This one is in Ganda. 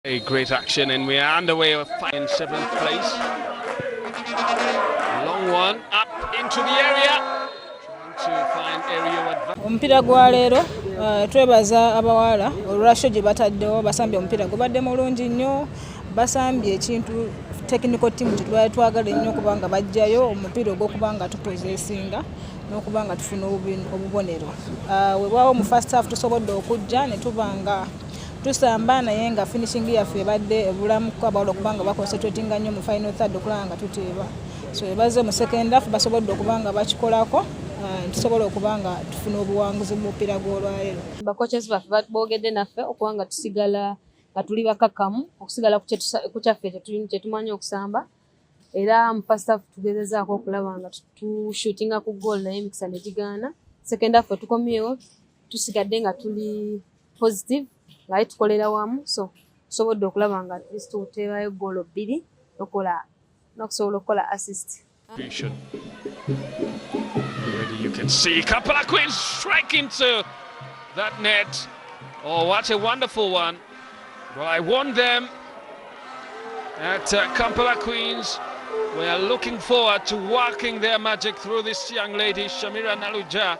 A great action, and we are underway in 7th place. Long one up into the area, trying to find area advantage. Omupiira gwa leero, twebaza abawala olwasho gye bataddewo. Basambye omupiira gubadde mulungi nnyo. Basambye ekintu technical team kyetubadde twagala ennyo, okubanga bajjayo omupiira ogw'okuba nga tupossessinga n'okuba nga tufuna obubonero. Weewaawo mu first half tusobodde okujja ne tuba nga tusamba, naye nga finishing yaffe ebadde ebulamuko, abawala okuba nga baconcentratinga nnyo mu final third okulaba nga tuteeba. So ebaze mu second half basobodde okuba nga bakikolako, tusobola okuba nga tufuna obuwanguzi mu mupiira gw'olwaleero. Bacoaches baffe boogedde naffe okuba nga tusigala nga tuli bakakkamu, okusigala ku kyaffe kyetumanyi okusamba. Era mu first half tugezezaako okulaba nga tushootinga ku goal, naye emikisa ne gigaana. Second half tukomyewo, tusigadde nga tuli positive, nga tukolera wamu, so tusobodde okulaba nga at least tuteebayo goolo 2 n'okusobola okukola assist. Already you can see Kampala Queens strike into that net. Oh, what a wonderful one. Well, I warned them at Kampala Queens. We are looking forward to working their magic through this young lady, Shamira Naluja.